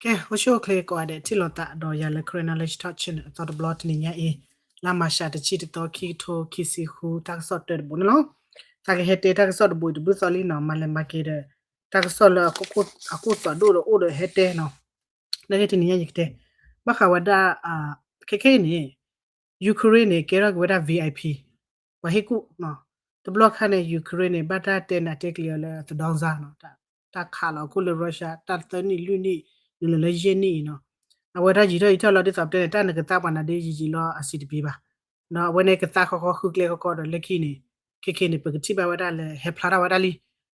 ကဲ အိၣ်ဆူၣ်အိၣ်ချ့ကိးဂၤဒဲး ထံၣ်လိာ်သးဒီးယၤလၢ Karen Knowledge Talk Channel အသီတဘျီတနံၤညါအံၤ, လါမၤရှးတဆံတသီ ခံကထိခံဆံဃု တၢ်ကစီၣ်တၢတဘိန့ၣ်လီၤ. သးကဟဲတဲတၢ်ကစီၣ်တဘိအံၤတဘျုးသီလံနီၤ, မၤလဲၤမၤက့ၤဒီး တၢ်ကစီၣ်လၢအကိၢ်သးဒိၣ်ဒီးအိၣ်ဒီးဟဲတဲနီၤ, နာ်က့တနံၤညါယကတဲ ဘၣ်ဃးဝဲဒၣ် ခဲခဲအံၤန့ၣ် Ukraine န့ၣ် ကဲထီၣ်က့ၤဝဲဒၣ် VIP ပှၤဟ့ၣ်ကူၣ်, တဘျီခါန့ၣ် Ukraine န့ၣ် ဘၣ်တၢ်တဲနးတဲကျံၤအီၤလၢသဒီစါနီၤ, တၢ်ခးလီၤအခိၣ်လၢ Russia တၢ်သၢနံၣ်လွံၢ်နံၣ် နုာ်လီၤလၢယဲၢ်နံၣ်အံၤနီၤ, အဝဲဒၣ်ယံာ်ထီၣ်ယံာ်ထီၣ်လီၤ ဒ်သိးပတဲန့ၣ် တၢ်နကသါပှၤနၤဒ်ယံာ်ယံာ်လီၤအဆံးတပ့ၤဘၣ်, ဒီးအဝဲန့ၣ်ကသါဃီဃီဃုကျဲဃီဃီဒီးလၢခံန့ၣ် ခဲခဲန့ၣ် ပကထံၣ်ဘၣ်ဝဲဒၣ်လၢ ဟဲဖျါထီၣ်ဝဲဒၣ်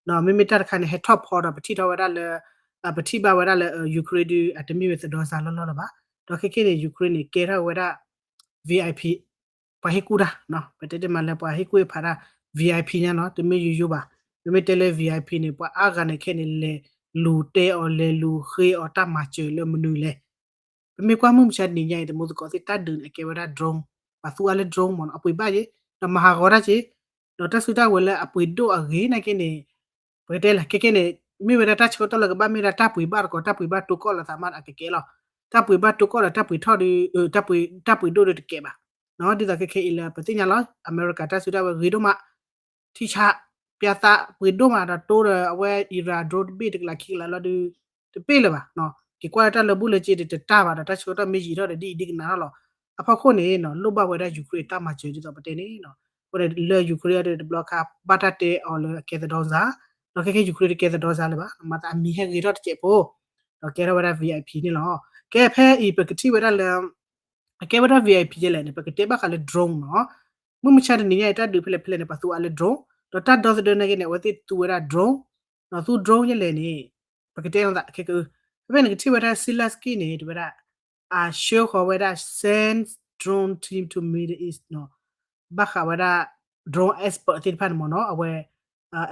လံ, ဒီးမ့မ့ၢ်တၢ်တခါန့ၣ် ဟဲထီၣ်ဖီဒီးပထံၣ်ထီၣ်ဝဲဒၣ်လၢ ပထံၣ်ဘၣ်ဝဲဒၣ်လၢ Ukraine ဒုး အတမ့ၢ်ဝဲသဒီစါလီၢ်လီၢ်လၢၤဘၣ်, ဒီးခဲခဲန့ၣ် Ukraine န့ၣ် ကဲထီၣ်ဝဲဒၣ် VIP ပှၤဟ့ၣ်ကူၣ်တၢ်, ပတဲတ့ၢ်မးလၢပှၤဟ့ၣ်ကူၣ်ဟ့ၣ်ဖးတၢ် VIP ညါနီၤ, တမ့ၢ်ယိယိဘၣ်, မ့မ့ၢ်တဲလၢ VIP န့ၣ် ပှၤအါဂၤန့ၣ်ခဲန့ၣ် လဲၤလူၤတဲအီၤ လဲၤလူၤဃ့အီၤတၢ်မၤစၢၤလၢမနုၤလဲၣ်, ပမ့ၢ်ကွၢ်မုၢ်မဆါတနံၤညါအံၤ တမူသကိးသ့ၣ်တၢ်ဒုးန့ၣ် အကဲဝဲဒၣ် drone, ပှၤသူအါလၢ drone မ့ၢ်နီၤ, အပှ့ၤဘၣ်က့ၤ, ဒီးမၤဟးဂီၤတၢ်က့ၤ, ဒီးတၢ်စုတၢ်ဝဲၤလၢအပှ့ၤဒိၣ်အဂ့ၤနာ်က့န့ၣ် ပကတဲလၢ ခဲခဲန့ၣ် မ့ၢ်ဝဲဒၣ်တၢ်ဆၢကတီၢ်လၢကဘၣ်မ့ၢ်ဝဲဒၣ်တၢ်ပှ့ၤဘၣ်တကိး တၢ်ပှ့ၤဘၣ်တိကိၢ်လိာ်သးမးဒီးအကကဲလီၤ, တၢ်ပှ့ၤဘၣ်တိကိၢ်ဒီးတၢ်ပှ့ၤထီၣ်ဒီး တၢ်ပှ့ၤဒိၣ်ဒီးတကဲဘၣ်, ဒ်သိးခဲခဲအံၤလၢပသ့ၣ်ညါလီၤ အမဲရကၤတၢ်စုတၢ်ဝဲၤဂ့ၤဒိၣ်မး, ထံဆး ပျၢၤသးပှ့ၤဒိၣ်မးဒီးတိဒီးအဝဲ Iran drone တဘ့ၣ်တကလးခံကလးလီၤဒုး တပ့ၢ်လၢၤဘၣ်, က့ၤကွၢ်လၢတၢ်လၢဘူၣ်လၢစ့ဒီးတတၢ်ဘၣ်ဒီး တၢ်ဆၢကတီၢ်မ့ၢ်ယံာ်ထီၣ်ဒီးဒ်အံၤဒ်ကနၣ်ထီၣ်လီၤ, အဖီခိၣ်န့ၣ် လိၣ်ဘၣ်ဝဲဒၣ် Ukraine တၢ်မၤစၢၤဒ်သိးပတဲန့ၣ်, အဃိန့ၣ်လၢ Ukraine အံၤတဘျီခါ ဘၣ်တၢ်တဲအီၤလၢအကဲသဒီစါ, ဒီးခဲခဲ Ukraine တကဲသဒီစါလၢၤဘၣ် မၤသးအမံၤဟဲဂ့ၤထီၣ်တစဲးဖိ, ဒီးကဲထီၣ်ဝဲဒၣ် VIP န့ၣ်လီၤ, ကဲဖဲအံၤပကထံၣ်ဝဲဒၣ်လၢ အကဲဝဲဒၣ် VIP ဒ်လဲၣ်န့ၣ် ပကတဲဘၣ်ဃးလၢ drone နီၤ, မုၢ်မဆါတနံၤညါအံၤ တၢ်ဒုးဖဲလဲၣ်ဖဲလဲၣ်န့ၣ် ပှၤသူအါလၢ drone, ဒီးတၢ်ဒီသဒၢနာ်က့န့ၣ် အဝဲသ့ၣ်သူဝဲဒၣ် drone, ဒီးသူ drone ဒ်လဲၣ်န့ၣ် ပကတဲလိာ်သးခဲက, ဖဲဖဲန့ၣ်ကထံၣ်ဝဲဒၣ် Zelensky န့ၣ် တဝဲဒၣ် အဆှၢဃီၤဝဲဒၣ် send drone team to Middle East နီၤ, ဘၣ်ဃးဝဲဒၣ် drone expert သ့ၣ်တဖၣ်န့ၣ်မ့ၢ်နီၤ, အဝဲ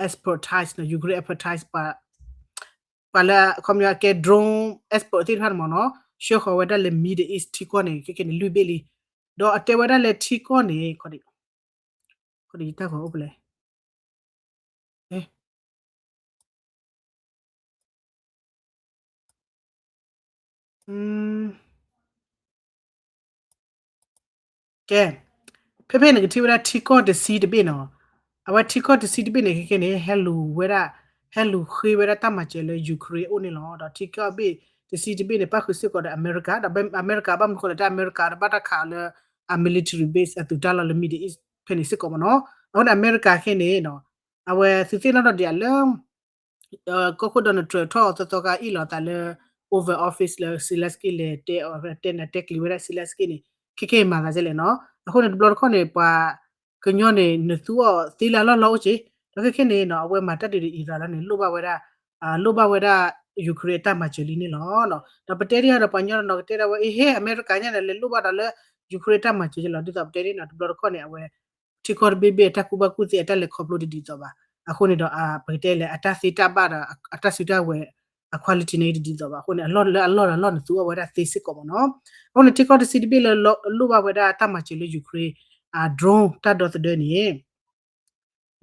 expertise နီၤ, Ukraine expertise ပှၤလၢ ခီပညီအကဲ drone expert သ့ၣ်တဖၣ်န့ၣ်မ့ၢ်နီၤ, ဆှၢဃီၤဝဲဒၣ်လၢ Middle East ထံကီၢ်န့ၣ် ခဲခဲန့ၣ် လွံၢ်ဘ့ၣ်လံ, ဒီးအတဲဝဲဒၣ်လၢထံကီၢ်န့ၣ် ခီဒံး တၢ်ဂီၤအိၣ်ဖဲလဲၣ် ကဲ, ဖဲဖဲန့ၣ်ကထံၣ်ဝဲဒၣ်ထံကီၢ်တဆံတဘ့ၣ်နီၤ, အဝဲထံကီၢ်တဆံတဘ့ၣ်န့ၣ် ခဲခဲန့ၣ် ဟဲလူၤဝဲဒၣ်, ဟဲလူၤဃ့ဝဲဒၣ်တၢ်မၤစၢၤလၢ Ukraine အအိၣ်န့ၣ်လီၤ. ဒီးထံကီၢ်ဘ့ၣ်တဆံတဘ့ၣ်န့ၣ် ပၣ်ဃုာ်စ့ၢ်ကီးဒီးအမဲရကၤ, ဒီးအမဲရကၤဘၣ်မနုၤဃိလဲၣ် တၢ်အမဲရကၤတဘၣ်တၢ်ခးအီၤလၢ အ military base အသုးတၢ်လီၢ်လၢ Middle East ဖဲန့ၣ်စ့ၢ်ကီးမ့ၢ်နီၤ. အဃိန့ၣ် အမဲရကၤခဲန့ၣ် အဝဲသုသ့ၣ်နီၣ်ထီၣ်ဒံးဧါလၢ ကီၢ်ခိၣ် Donald Trump ထီၣ်အသီသီခါအ့ၣ်လိာ်သးလၢ Oval Office လၢ Zelensky လဲၤတဲအီၤ တဲနၤတဲကျံၤဝဲဒၣ် Zelensky န့ၣ် ခဲခဲမၤသးဒ်လဲၣ်နီၤ. အဃိန့ၣ် တဘျီတခီၣ်န့ၣ် ပှၤကညီန့ၣ် နသူအီၤသ့လၢအလီၢ်လီၢ်အိၣ်က့ၤ, ဒီးခဲခဲန့ၣ်နီၤ အဝဲမၤတၢ်ဒုးဒီး Iran လီၤန့ၣ် လိၣ်ဘၣ်ဝဲဒၣ် လိၣ်ဘၣ်ဝဲဒၣ် Ukraine အတၢ်မၤစၢၤလံန့ၣ်လီၤ. ဒီးပတဲဒ်အံၤဒီးပှၤကညီတနီၤကတဲဒၣ်ဝဲ အ့ဟ့ အမဲရကၤညါန့ၣ် လဲၤလိၣ်ဘၣ်ဒီးလၢ Ukraine တၢ်မၤစၢၤလီၤ. ဒ်သိးပတဲန့ၣ်နီၤ တဘျီတခီၣ်န့ၣ် အဝဲ ထံကီၢ်တဘ့ၣ်ဘ့ၣ်အတၢ်ကူၣ်ဘၣ်ကူၣ်သ့အတၢ်လဲၤခီဖျိတဒ်သိးဘၣ်. အဃိန့ၣ်ဒီး ပကတဲလဲၣ် အတၢ်သ့တၢ်ဘၣ်ဒီး အတၢ်စုတၢ်ဝဲၤ အ quality န့ၣ်တဒ်သိးဘၣ်. အဃိန့ၣ် အလီၢ်လၢအလီၢ်လၢအလီၢ်န့ၣ် သူအီၤဝဲဒၣ်သ့စ့ၢ်ကီးမ့ၢ်နီၤ. အဃိန့ၣ် ထံကီၢ်တဆံတဘ့ၣ်လၢလိၣ်ဘၣ်ဝဲဒၣ်တၢ်မၤစၢၤလၢ Ukraine အ drone တၢ်ဒီသဒၢန့ၣ် နီၣ်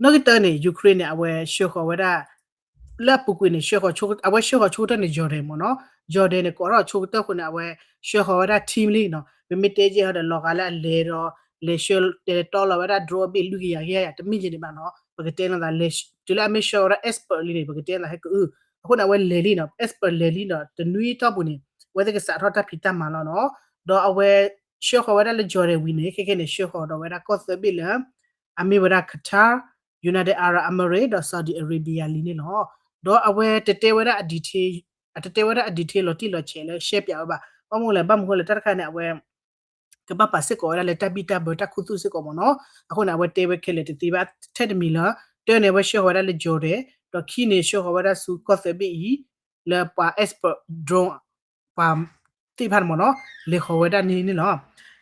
ဂံၢ်တၢန့ၣ် Ukraine န့ၣ် အဝဲဆှၢဃီၤဝဲဒၣ် လၢအပူၤကွံာ်န့ၣ် အဝဲဆှၢဃီၤဆိကတၢၢ်န့ၣ် Jordan မ့ၢ်နီၤ. Jordan န့ၣ် ကိးထီၣ်ဆိကတၢၢ်အဃိန့ၣ် အဝဲဆှၢဃီၤဝဲဒၣ် team လံနီၤ. မ့မ့ၢ်တဲကဲဟီဒီးလီၤဂာ်လၢအလဲၤဒီး လဲၤဆှၢတဲတီလီၤဝဲဒၣ် drone အဘ့ၣ်လွံၢ်ကယၤယဲၢ်ကယၤ တမ့ၢ်က့ၤန့ၣ်ဘၣ်နီၤ. ပကတဲန့ၣ်သး တုၤလၢအမ့ၢ်ဆှၢဝဲဒၣ် expert လံန့ၣ် ပကတဲသးဟဲကအု အဃိန့ၣ် အဝဲလဲၤလံနီၤ. expert လဲၤလံနီၤ တနွံအတီၢ်ပူၤန့ၣ် အဝဲသ့ၣ်ကစးထီၣ်တၢ်ဖံးတၢ်မၤလီၤနီၤ. ဒီးအဝဲဆှၢဃီၤဝဲဒၣ်လၢ Jordan ဝံၤန့ၣ် ခဲခဲန့ၣ် ဆှၢဃီၤဒီးဝဲဒၣ်ကီၢ်သၢဘ့ၣ်လၢ အမ့ၢ်ဝဲဒၣ် Qatar, United Arab Emirates ဒီး Saudi Arabia လံန့ၣ်လီၤ. ဒီးအဝဲတတဲဝဲဒၣ်အ detail, အတတဲဝဲဒၣ်အ detail လီၤတံၢ်လီၤဆဲးလၢရှဲပၠးဝဲဘၣ်. ဘၣ်မနုၤလဲၣ် ဘၣ်မနုၤဃိလဲၣ် တၢ်တခါန့ၣ် အဝဲ ကဘၣ်ပာ်စ့ၢ်ကီးဝဲဒၣ်လၢတၢ်ဘံၣ်တၢ်ဘၢတၢ်ခူသူၣ်စ့ၢ်ကီးမ့ၢ်နီၤ. အဃိန့ၣ် အဝဲတဲဝဲခဲလၢာ်တသ့ဘၣ် ထဲတမံၤလၢ တၢန့ၣ် အဝဲဆှၢဃီၤဝဲဒၣ်လၢ Jordan ဒီးခံန့ၣ် ဆှၢဃီၤဝဲဒၣ်ဆူကီၢ်သၢဘ့ၣ်အံၤ လၢပှၤ expert drone ပှၤသ့ၣ်တဖၣ်န့ၣ်မ့ၢ်နီၤ လဲၤဃီၤဝဲဒၣ်န့ၣ်န့ၣ်လီၤ.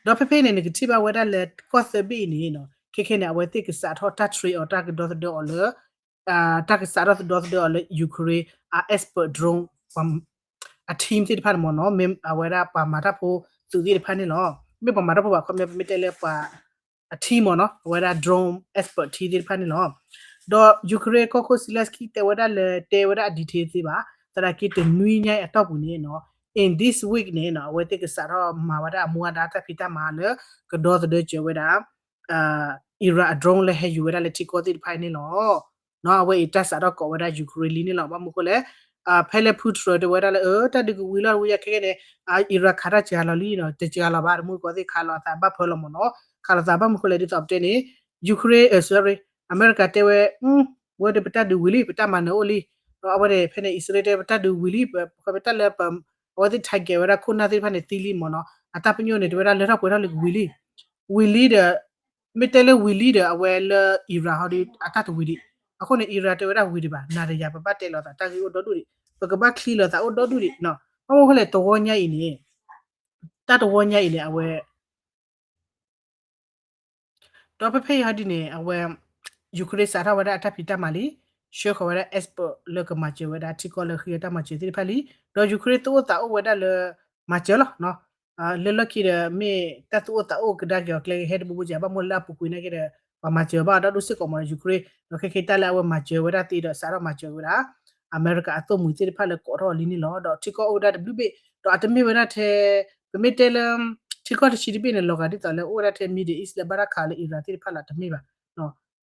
ဒီးဖဲဖဲန့ၣ် နကထံၣ်ဘၣ်ဝဲဒၣ်လၢကီၢ်သၢဘ့ၣ်အံၤန့ၣ် ခဲခဲန့ၣ် အဝဲသ့ၣ်ကစးထီၣ်တၢ် train အီၤ တၢ်ကဒီသဒၢအီၤလၢ တၢ်ကစးထီၣ်ကဒီသဒၢအီၤလၢ Ukraine အ expert drone အ team သ့ၣ်တဖၣ်န့ၣ်မ့ၢ်နီၤ မ့ၢ်အဝဲဒၣ်ပှၤမၤတၢ်ဖိသုးသ့ၣ်တဖၣ်န့ၣ်လီၤ. မ့ၢ်ပှၤမၤတၢ်ဖိဘၣ် ခီပညီပမ့ၢ်တဲလၢပှၤအ team မ့ၢ်နီၤ အဝဲဒၣ် drone expert team သ့ၣ်တဖၣ်န့ၣ်လီၤ. ဒီး Ukraine ကီၢ်ခိၣ် Zelensky တဲဝဲဒၣ်လၢ တဲဝဲဒၣ်အ detail သ့ဘၣ် သနာ်က့တနွံညါအံၤအတီၢ်ပူၤန့ၣ်နီၤ in this week န့ၣ်နီၤ အဝဲသ့ၣ်ကစးထီၣ်မၤဝဲဒၣ်အမူအဒါတၢ်ဖံးတၢ်မၤလၢ ကဒီသဒၢစၢၤဝဲဒၣ် Iran အ drone လၢဟဲယူၤဝဲဒၣ်လၢထံကီၢ်သ့ၣ်တဖၣ်န့ၣ်လီၤ. နီၤ အဝဲအံၤတၢ်စးထီၣ်ကိးဝဲဒၣ် Ukraine လံန့ၣ်လီၤ. ဘၣ်မနုၤဃိလဲၣ် ဖဲလၢ Putin တဲဝဲဒၣ်လၢ အၢ တၢ်ဒုးကဝံၤလီၤ ဝံၤယဲခဲကဲန့ၣ် Iran ခးတၢ်စှၤလီၤလံနီၤ တစှၤလီၤဘၣ် တမူတကိးသ့ၣ် ခးလိာ်သးဘၣ်ဖၢလီၤမ့ၢ်နီၤ ခးလိာ်သးဘၣ်မနုၤဃိလဲၣ် ဒ်သိးပတဲန့ၣ် Ukraine အ sorry အမဲရကၤတဲဝဲ ဝဲဒီးပတၢ်ဒုးဝံၤလံ ပတၢ်မၤနၢၤအိၣ်လံ ဒီးအဝဲန့ၣ် ဖဲန့ၣ် အံၣ်စရ့လးတဲ ပတၢ်ဒုးဝံၤလံ ပ ပတၢ်လၢပ အဝဲသ့ၣ် target ဝဲဒၣ်ခိၣ်နၢ်သ့ၣ်တဖၣ်န့ၣ်သံလံမ့ၢ်နီၤ အတၢ်ပညိၣ်န့ၣ် တဲဝဲဒၣ်လၢထီၣ်ပှဲၤထီၣ်လံကဝံၤလံ ဝံၤလံဒီး မ့ၢ်တဲလၢဝံၤလံဒီး အဝဲလၢ Iran ဟီဒီး အတၢ်တဝံၤဒံး အဃိန့ၣ် Iran တဲဝဲဒၣ်ဝံၤဒံးဘၣ် နၤဒီးယၤ ပဘၣ်တဲလိာ်သးတၢ်ဂ့ၢ်အိၣ်ဒီဒူၣ်ဒံး ပကဘၣ်ချံးလိာ်သးအိၣ်ဒီဒူၣ်ဒံး ဘၣ်မနုၤဃိလဲၣ် တဝီညါအံၤန့ၣ် တၢ်တဝီညါအံၤန့ၣ် အဝဲ ဒီးဖဲဖဲအံၤဟီဒ်န့ၣ် အဝဲ Ukraine စးထီၣ်ဝဲဒၣ်အတၢ်ဖံးတၢ်မၤလံ ဆှၢဃီၤဝဲဒၣ် expert လၢကမၤစၢၤဝဲဒၣ်ထံကီၢ်လၢဃ့အတၢ်မၤစၢၤသ့ၣ်တဖၣ်လံ ဒီး Ukraine သူၣ်အိၣ်သးအိၣ်ဝဲဒၣ်လၢ မၤစၢၤလီၤ လၢလီၢ်ခံဒီး မ့ၢ်တၢ်သူၣ်အိၣ်သးအိၣ်ကဒါက့ၤအီၤကျဲကဟဲတဘိဘိကဲ ဘၣ်မနုၤလၢအပူၤကွံာ်နာ်က့ဒီး ပှၤမၤစၢၤဘၣ်ဒီဒူၣ်စ့ၢ်ကီးမ့ၢ်နီၤ Ukraine ဒီးခဲခဲတၢ်လၢအဝဲမၤစၢၤဝဲဒၣ်သ့ဒီး စးထီၣ်မၤစၢၤဝဲဒၣ် အမဲရကၤအသိၣ်မှံၤသ့ၣ်တဖၣ်လၢကိးထီၣ်အီၤလံန့ၣ်လီၤ. ဒီးထံကီၢ်အိၣ်ဝဲဒၣ်တဘျုးဘ့ၣ် ဒီးအတမ့ၢ်ဝဲဒၣ်ထဲ ပမ့ၢ်တဲလၢ ထံကီၢ်တဆံတဘ့ၣ်န့ၣ် လီၤဂာ်ဒ်သိးလၢအိၣ်ဝဲဒၣ်ထဲ Middle East လၢဘၣ်တၢ်ခးလၢ Iran သ့ၣ်တဖၣ်လီၤ တမ့ၢ်ဘၣ်.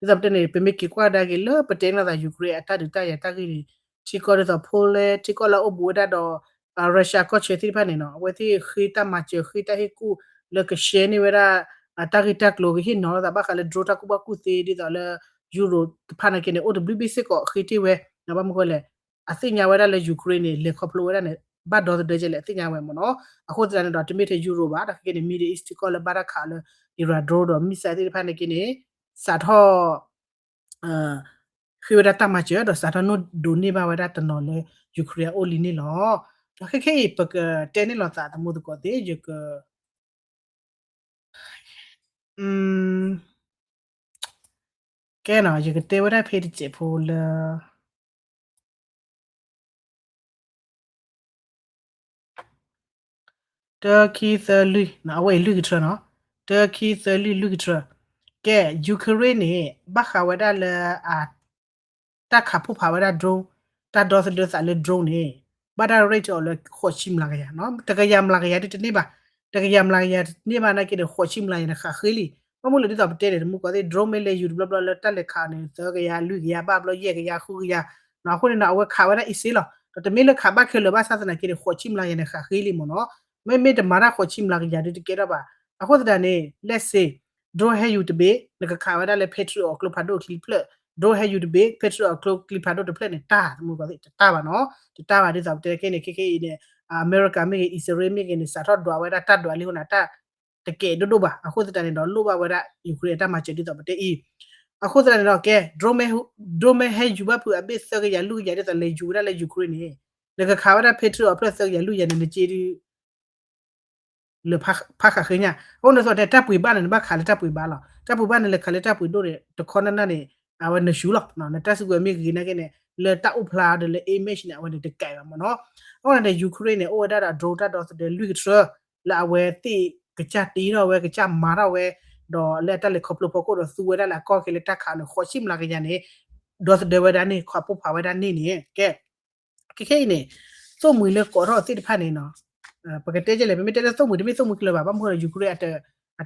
ဒ်သိးပတဲန့ၣ် ပမ့ၢ်က့ၤကွၢ်ကဒါက့ၤလၢပတဲနီၢ်သး Ukraine အတၢ်ဒုးတၢ်ယၤတၢ်ဂ့ၢ်န့ၣ် ထံကီၢ်ဒ်သိး Poland ထံကီၢ်လၢအအိၣ်ဘူးဝဲဒၣ်ဒီး Russia ကီၢ်ဆၢသ့ၣ်တဖၣ်န့ၣ်နီၤ အဝဲသ့ၣ်ဃ့တၢ်မၤစၢၤ ဃ့တၢ်ဟ့ၣ်ကူၣ်လၢက share န့ၢ်ဝဲဒၣ် တၢ်ဂ့ၢ်တၢ်ကျိၤ ကဟ့ၣ်နီၤလိာ်သးဘၣ်ဃးလၢ drone တၢ်ကူၣ်ဘၣ်ကူၣ်သ့ဒ်သိးလၢ Europe တဖၣ်နာ်က့န့ၣ် အိၣ်တဘျုးဘ့ၣ်စ့ၢ်ကီးဃ့တ့ၢ်ဝဲ ဘၣ်မနုၤဃိလဲၣ် အသ့ၣ်ညါဝဲဒၣ်လၢ Ukraine န့ၣ် လဲၤခီဖျိဝဲဒၣ်န့ၣ် ဘၣ်ဒီသဒၢကဲလဲၣ် အသ့ၣ်ညါဝဲမ့ၢ်နီၤ. အဃိသတးန့ၣ်ဒီး တမ့ၢ်ထဲ Europe ဘၣ် ဒီးခဲကဲန့ၣ် Middle East ထံကီၢ်လၢဘၣ်တၢ်ခးလၢ Iran drone ဒီး missile သ့ၣ်တဖၣ်နာ်က့န့ၣ် စးထီၣ် ဃ့ဝဲဒၣ်တၢ်မၤစၢၤ ဒီးစးထီၣ်နိၣ်ဒိးန့ၢ်ဘၣ်ဝဲဒၣ်တနီၤလၢ Ukraine အအိၣ်လံန့ၣ်လီၤ. ဒီးခဲခဲအံၤ ပကတဲန့ၢ်လိာ်သးသမူသကိးသ့ၣ် ယက ကဲနီၤ ယကတဲဝဲဒၣ်ဖဲတစဲးဖိလၢ တၢ ခံ သၢ လွံၢ် အဝဲအံၤလွံၢ်ကထြၢနီၤ, တၢ ခံ သၢ လွံၢ် လွံၢ်ကထြၢ, ကဲ Ukraine န့ၣ် ဘၣ်ဃးဝဲဒၣ်လၢ အ တၢ်ခးဖှိၣ်ဖးဝဲဒၣ် drone, တၢ်ဒီသဒၢသးလၢ drone န့ၣ် ဘၣ်တၢ် rate အီၤလၢ ဃိးဆံမျးကယၤနီၤ, တကယၤမျးကယၤဒ်တန့ၢ်ဘၣ်, တကယၤမျးကယၤတန့ၢ်ဘၣ်နာ်က့ဒီး ဃိးဆံမျးကယၤန့ၣ် ဃးဃ့လံ, ဘၣ်မနုၤလဲၣ်ဒ်သိးပတဲန့ၣ် တမူကီးသ့ၣ် drone မ့ၢ်လဲၤယူၤတဘျီဘျီလၢတၢ်လဲၤခးန့ၣ် သၢကယၤ လွံၢ်ကယၤ ဘၣ်ဘျီ ယဲၢ်ကယၤ ဃုကယၤ, အဃိန့ၣ်နီၤ အဝဲခးဝဲဒၣ်အံၤစ့လီၤ, ဒီးတမ့ၢ်လၢခးဘၣ်ခဲလၢာ်ဘၣ်ဆၣ်သနာ်က့န့ၣ် ဃိးဆံမျးကယၤန့ၣ် ဃးဃ့လံမ့ၢ်နီၤ, မ့မ့ၢ်တမၤတၢ်ဃိးဆံမျးကယၤဒ်တကဲထီၣ်ဘၣ်, အဃိသတးန့ၣ် let's say drone ဟဲယူၤတဘ့ၣ် နကခးဝဲဒၣ်လၢ Patriot အကျိဖးဒိၣ်ချံတဖျၢၣ်, drone ဟဲယူၤတဘ့ၣ် Patriot အကျိချံဖးဒိၣ်တဖျၢၣ်န့ၣ် တၢ် တမူကီးသ့ၣ် တတၢ်ဘၣ်နီၤ, တတၢ်ဘၣ်ဒ်သိးပတဲခဲအံၤန့ၣ် ခဲခဲအံၤန့ၣ် အမဲရကၤမ့ၢ်ဂ့ၤ အံၣ်စရ့လးမ့ၢ်ဂ့ၤန့ၣ် စးထီၣ်ဒွးဝဲဒၣ်တၢ်ဒွးလံအဃိန့ၣ် တၢ်တကဲးဒိၣ်ဒိၣ်ဘၣ်, အဃိသတးန့ၣ်ဒီး လိၣ်ဘၣ်ဝဲဒၣ် Ukraine အတၢ်မၤစၢၤဒ်သိးပတဲအံၤ, အဃိသတးန့ၣ်ဒီး ကဲ drone မ့ၢ် drone မ့ၢ်ဟဲယူၤဘၣ်ဖုးအဘ့ၣ်သၢကယၤလွံၢ်ကယၤဒ်သိးလဲၤယူၤဝဲဒၣ်လၢ Ukraine န့ၣ် နကခးဝဲဒၣ် Patriot အဖျၢၣ်သၢကယၤလွံၢ်ကယၤန့ၣ် နက့ဒုး လၢဖးဃးဃ့ညါ, အဃိန့ၣ်သိးတဲတၢ်ပှ့ၤဘၣ်န့ၣ် နဘၣ်ခးလၢတၢ်ပှ့ၤဘၣ်လီၤ, တၢ်ပှ့ၤဘၣ်န့ၣ် လဲၤခးလၢတၢ်ပှ့ၤဒိၣ်န့ၣ် တခီနၢ်နၢ်န့ၣ် အဝဲနဆူၣ်လီၤ, နတၢ်စုကဝဲၤမ့ၢ်ဂ့ၤနာ်က့န့ၣ် လၢတၢ်အိၣ်ဖျါဒီးလၢ image န့ၣ် အဝဲန့ၣ်တကဲဘၣ်မ့ၢ်နီၤ, အဃိန့ၣ် Ukraine န့ၣ် အိၣ်ဝဲဒၣ်ဒီး drone တၢ်ဒီသဒၢလွံၢ်ကထြၢ လၢအဝဲသ့ၣ်ကစၢ်တ့ထီၣ်ဝဲ ကစၢ်မၤထီၣ်ဝဲ, ဒီးလၢအတၢ်လဲၤခီဖျိဖီခိၣ်ဒီးသူဝဲဒၣ်လၢအကီၢ်ခဲလၢာ်တၢ်ခးန့ၣ် ဃိးဆံမျးကယၤန့ၣ် ဒီသဒၢဝဲဒၣ်န့ၣ် ခးဖှိၣ်ဖးဝဲဒၣ်န့ၣ်န့ၣ် ကဲ ခဲခဲအံၤန့ၣ် သိၣ်မှံၤလၢကိးထီၣ်သ့ၣ်တဖၣ်န့ၣ်နီၤ, ပကတဲကဲလဲၣ် ပမ့ၢ်တဲလၢသိၣ်မှံၤတမ့ၢ်သိၣ်မှံၤခဲလၢာ်ဘၣ်, ဘၣ်မနုၤဒီး Ukraine အတ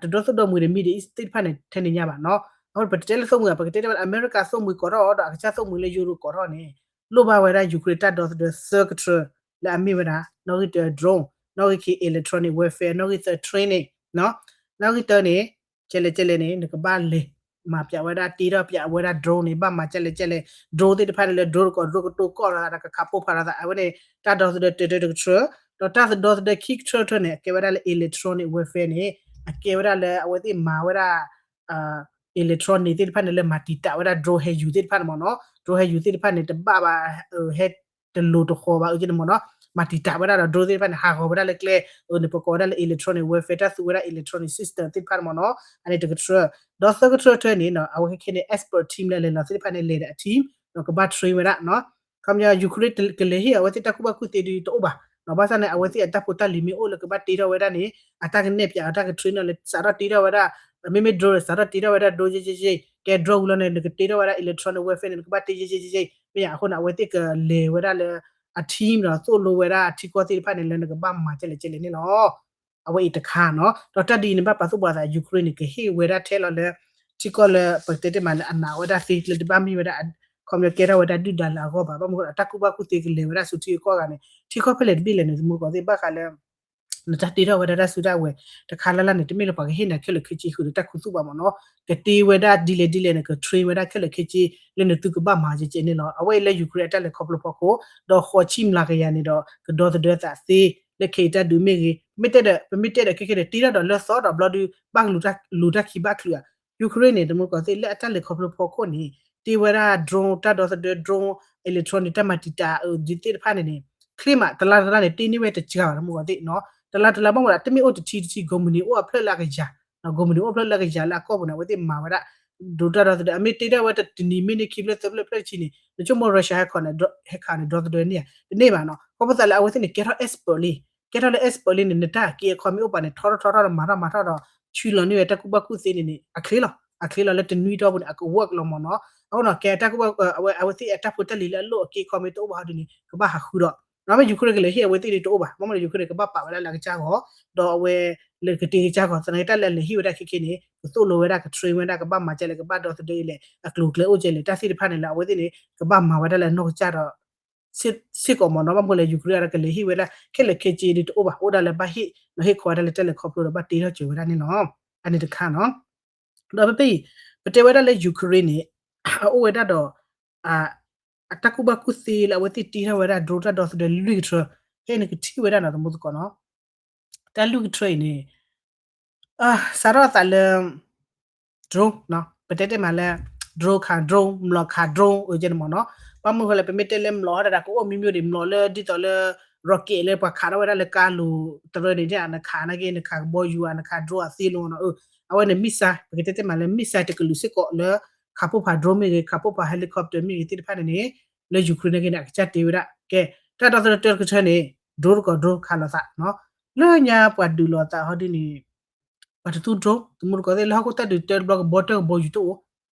ဒီသိၣ်ဒီမှံၤဒီး Middle East သ့ၣ်တဖၣ်န့ၣ် ထဲန့ၣ်ညါဘၣ်နီၤ, အဃိပတတဲလၢသိၣ်မှံၤဘၣ် ပကတဲလၢအမဲရကၤသိၣ်မှံၤကိးထီၣ်ဒီး အကစၢ်သိၣ်မှံၤလၢ Europe ကိးထီၣ်န့ၣ် လိၣ်ဘၣ်ဝဲဒၣ် Ukraine တၢ်ဒီသဒၢသၢကထြၢ လၢအမ့ၢ်ဝဲဒၣ် နီၣ်ဂံၢ်တၢ drone, နီၣ်ဂံၢ်ခံ electronic warfare, နီၣ်ဂံၢ်သၢ training, နီၣ်ဂံၢ်တၢန့ၣ် ကဲလဲၣ်ကဲလဲၣ်န့ၣ် နကဘၣ်လဲၤ မၤပျးဝဲဒၣ် တ့ထီၣ်ပျးဝဲဒၣ် drone န့ၣ် ဘၣ်မၤကဲလဲၣ်ကဲလဲၣ်, drone သ့ၣ်တဖၣ်န့ၣ်လၢ drone တကိး drone ကတိၤကီၢ်လီၤသးဒီးကခးဖှိၣ်ဖးလီၤသး အဝဲန့ၣ် တၢ်ဒီသဒၢတၢတၢတကထြၢ, ဒီးတၢ်ဒီသဒၢခံကထြၢတၢန့ၣ် အကဲဝဲဒၣ်လၢ electronic warfare န့ၣ် အကဲဝဲဒၣ်လၢအဝဲသ့ၣ်မၤဝဲဒၣ် electronic သ့ၣ်တဖၣ်န့ၣ် လၢမၤတံာ်တာ်ဝဲဒၣ် drone ဟဲယူၤသ့ၣ်တဖၣ်န့ၣ်မ့ၢ်နီၤ, drone ဟဲယူၤသ့ၣ်တဖၣ်န့ၣ် တဘၣ်ဘၣ် ဟဲတလိၤတဃီၤဘၣ် အကမ့ၢ်နီၤ, မၤတံာ်တာ်ဝဲဒၣ်ဒီး drone သ့ၣ်တဖၣ်န့ၣ် ဟးဂီၤဝဲဒၣ်လၢကျဲ, အန့ၣ် ပကိးဝဲဒၣ်လၢ electronic warfare တၢ်သူဝဲဒၣ် electronic system သ့ၣ်တဖၣ်န့ၣ်မ့ၢ်နီၤ, အန့ၣ်တကထြၢ, ဒီးသၢကထြၢတၢန့ၣ်နီၤ အဝဲခဲခဲန့ၣ် expert team လၢလဲၤလီၤသ့ၣ်တဖၣ်န့ၣ် လဲၤဒီးအ team ဒီးကဘၣ် train ဝဲဒၣ်နီၤ, ခီပညီ Ukraine ကလဲၤဟ့ၣ်အဝဲသ့ၣ်တၢ်ကူၣ်ဘၣ်ကူၣ်သ့ဒုးတအိၣ်ဘၣ်, ဘၣ်ဆၣ်န့ၣ် အဝဲသ့ၣ်အတၢ်ဖိတၢ်လံၤမ့ၢ်အိၣ်လၢကဘၣ်တ့ထီၣ်ဝဲဒၣ်န့ၣ် အတၢ်ကနဲၣ်ပၠးအတၢ်က train နီၤ လၢစးထီၣ်တ့ထီၣ်ဝဲဒၣ်, မ့မ့ၢ် drone စးထီၣ်တ့ထီၣ်ဝဲဒၣ် drone ယဲၢ်ယဲၢ်ယဲၢ်, ကဲ drone ဝံၤလီၤန့ၣ် နကတ့ထီၣ်ဝဲဒၣ် electronic warfare န့ၣ် နကဘၣ်တ့ယဲၢ်ယဲၢ်ယဲၢ်ယဲၢ်, မ့ၢ်အဃိန့ၣ် အဝဲသ့ၣ်ကလဲၤဝဲဒၣ်လၢ အ team ဒီးသိၣ်လိဝဲဒၣ်အထံကီၢ်သ့ၣ်တဖၣ်န့ၣ် လၢနကဘၣ်မၤကဲလဲၣ်ကဲလဲၣ်န့ၣ်လီၤ. အဝဲအံၤတခါနီၤ. ဒီးတၢ်ဒ်အံၤန့ၣ် ဘၣ်ပာ်သူၣ်ပာ်သး Ukraine န့ၣ် ကဟ့ၣ်ဝဲဒၣ်ထဲလီၤလၢ ထံကီၢ်လၢပကတဲတ့ၢ်မးလၢအနာ်ဝဲဒၣ်သ့ လၢတဘၣ်မ့ၢ်ဝဲဒၣ် ခီပညီကဲထီၣ်ဝဲဒၣ်ဒုၣ်ဒါလၢအဂီၢ်ဘၣ်. ဘၣ်မနုၤအဃိဒီး တၢ်ကူၣ်ဘၣ်ကူၣ်သ့ကလဲၤဝဲဒၣ်ဆူထံကီၢ်ဂၤန့ၣ် ထံကီၢ်ဖဲလဲၣ်တဘ့ၣ်လဲၣ်န့ၣ် သမူသကိးသ့ၣ် ဘၣ်ဃးလၢ နတၢ်တ့ထီၣ်ဝဲဒၣ်တၢ်စုတၢ်ဝဲၤ တခါလၢ်လၢ်န့ၣ် တမ့ၢ်လၢပှၤကဟ့ၣ်နၤခဲလၢာ်ခဲဆ့ဃုာ်ဒီးတၢ်ခူသူၣ်ဘၣ်မ့ၢ်နီၤ. ကတ့ဝဲဒၣ်ဒ်လဲၣ်ဒ်လဲၣ်န့ၣ် က train ဝဲဒၣ်ခဲလၢာ်ခဲဆ့ လၢနသုကဘၣ်မၤကဲကဲန့ၣ်လီၤ. အဝဲအံၤလၢ Ukraine အတၢ်လဲၤခီဖျိဖီခိၣ် ဒီးဃိးဆံမျးကယၤန့ၣ်ဒီး ကဒီသဒၢသးသ့ လၢခဲအံၤတၢ်ဒုးမ့ၢ်ဂ့ၤ မ့ၢ်တဲဒီး ပမ့ၢ်တဲဒီးခဲခဲန့ၣ် တ့ထီၣ်ဒီးလၢသီဒီးဘျီဒုး ဘၣ်ကလူၤတၢ်ခံဘၣ်ချုးဧါ. Ukraine န့ၣ် သမူသကိးသ့ၣ် လၢအတၢ်လဲၤခီဖျိဖီခိၣ်န့ၣ် တ့ဝဲဒၣ် drone တၢ်ဒီသဒၢ drone electronic တၢ်မၤတံာ်တာ်အဒ်သ့ၣ်တဖၣ်န့ၣ်န့ၣ် ချ့မး တလါတလါန့ၣ် တ့န့ၢ်ဝဲတစှၤဘၣ် သမူသကိးသ့ၣ်နီၤ. တလါတလါ ဘၣ်မနုၤဒီး တမ့ၢ်အိၣ်တထံတထံ ကိးမုၢ်နံၤအိၣ်အဖျၢၣ်လၢအကယၤ ကိးမုၢ်နံၤအိၣ်ဖျၢၣ်လၢအကယၤလၢအကီၢ်ပူၤန့ၣ် အဝဲသ့ၣ်မၤဝဲဒၣ် drone တၢ်ဒီသဒၢ အမ့ၢ်တ့ထီၣ်ဝဲတနံၤမ့ၢ်န့ၢ်ခံဖျၢၣ်သၢဖျၢၣ်ဖျၢၣ်တဆံန့ၣ် နဆိကမိၣ် Russia ဟဲခးန့ၣ် ဟဲခးန့ၣ်ဒီသဒၢန့ၢ်ဧါ တန့ၢ်ဘၣ်နီၤ. ခီဖျိသးလၢအဝဲသ့ၣ်န့ၣ် ကဲထီၣ် expert လံ ကဲထီၣ်လၢ expert လံန့ၣ် နတၢ်က့အခီမ့ၢ်အိၣ်ပာ်န့ၣ် ထီထီၣ်ထီထီၣ်ဒီးမၤထီၣ်မၤထီၣ်ဒီး ဆူလီၤန့ၢ်ဝဲတၢ်ကူၣ်ဘၣ်ကူၣ်သ့န့ၣ်န့ၣ် အချ့လီၤ အချ့လီၤလၢတနွံတီၢ်ပူၤန့ၣ် အက work လီၤမ့ၢ်နီၤ. အဃိနီၤ ကဲတၢ်ကူၣ်ဘၣ် အဝဲ အဝဲသ့ၣ်အတၢ်ဖိတၢ်လံၤလၢအလိၣ်အက့အခီမ့ၢ်တအိၣ်ဘၣ်ဟီဒ်န့ၣ် ကဘၣ်ဟးဃုဒီး မ့ၢ် Ukraine ကလဲၤဟ့ၣ်အဝဲသ့ၣ်ဒ်တအိၣ်ဘၣ် မ့ၢ်မ့ၢ် Ukraine န့ၣ် ကဘၣ်ပာ်ဝဲဒၣ်လၢအကစၢ်ဂီၤ ဒီးအဝဲ လၢကတ့ကစၢ်ဂီၤ သနာ်က့တၢ်လၢအလဲၤဟ့ၣ်ဝဲဒၣ်ခဲခဲန့ၣ် ကသိၣ်လိဝဲဒၣ် က train ဝဲဒၣ် ကဘၣ်မၤကဲလဲၣ် ကဘၣ်ဒီသဒၢလဲၣ် အကျိၤအကျဲအိၣ်ကဲလဲၣ် တၢ်သ့ၣ်တဖၣ်န့ၣ်လၢအဝဲသ့ၣ်န့ၣ် ကဘၣ်မၤဝဲဒၣ်လၢအနီၢ်ကစၢ်ဒီး စ့ၢ်ကီးမ့ၢ်နီၤ. ဘၣ်မနုၤလဲၣ် Ukraine အံၤကလဲၤဟ့ၣ်ဝဲဒၣ် ခဲလၢာ်ခဲဆ့ဒ်တအိၣ်ဘၣ် အိၣ်ဒၣ်လၢဘၣ်ဟ့ၣ် ဒီးဟ့ၣ်ခီဝဲဒၣ်လၢတၢ်လဲၤခီဖျိဒီးဘၣ်တ့ထီၣ်စၢၤဝဲဒၣ်န့ၣ်လီၤ. အန့ၣ်တခါနီၤ. ဒီးဖဲဖဲအံၤ ပတဲဝဲဒၣ်လၢ Ukraine န့ၣ် အအိၣ်ဝဲဒၣ်ဒီး အတၢ်ကူၣ်ဘၣ်ကူၣ်သ့လၢအဝဲသ့ၣ်တ့ထီၣ်ဝဲဒၣ် drone တၢ်ဒီသဒၢလွံၢ်ကထြၢ ဖဲန့ၣ်ကထံၣ်ဝဲဒၣ်နီၤ သမူသကိးနီၤ. တၢ်လွံၢ်ကထြၢအံၤန့ၣ် စးထီၣ်အသးလၢ drone နီၤ ပတဲတဲမးလၢ drone ခး drone မျိာ်ခး drone အၢကဲန့ၣ်မ့ၢ်နီၤ. ဘၣ်မနုၤဃိလဲၣ် ပမ့ၢ်တဲလၢမျိာ်ဟီဒၣ်ဒၣ် ကအိၣ်မံၤမံၤဒံး မျိာ်လၢဒ်သိးလၢ rocket လၢပှၤခးထီၣ်ဝဲဒၣ်လၢကါလိၤတရၢန့ၣ် နခးနာ်က့ နခးကဘီယူၤဧါ နခး drone အသ့လိၤနီၤ. အဝဲန့ၣ် missile ပကတဲတဲမးလၢ missile တကလုာ်စ့ၢ်ကီးလၢ ခးဖှိၣ်ဖး drone မ့ၢ်ဂ့ၤ ခးဖှိၣ်ဖး helicopter မ့ၢ်ဂ့ၤသ့ၣ်တဖၣ်န့ၣ်န့ၣ် လၢ Ukraine နာ်က့န့ၣ် အကစၢ်တ့ဝဲဒၣ် ကဲ တၢ်ဒီသဒၢတၢတကထၢန့ၣ် drone တကိး drone ခးလိာ်သးနီၤ. လၢညါပှၤဒုးလိာ်သးဟီဒ်န့ၣ် ပှၤတသူ drone သမူသကိးသ့ၣ် လၢဟီၣ်ခိၣ်တၢ်ဒုးတၢတဘျီ ကဘီတၢၢ်ကဘီယူၤတ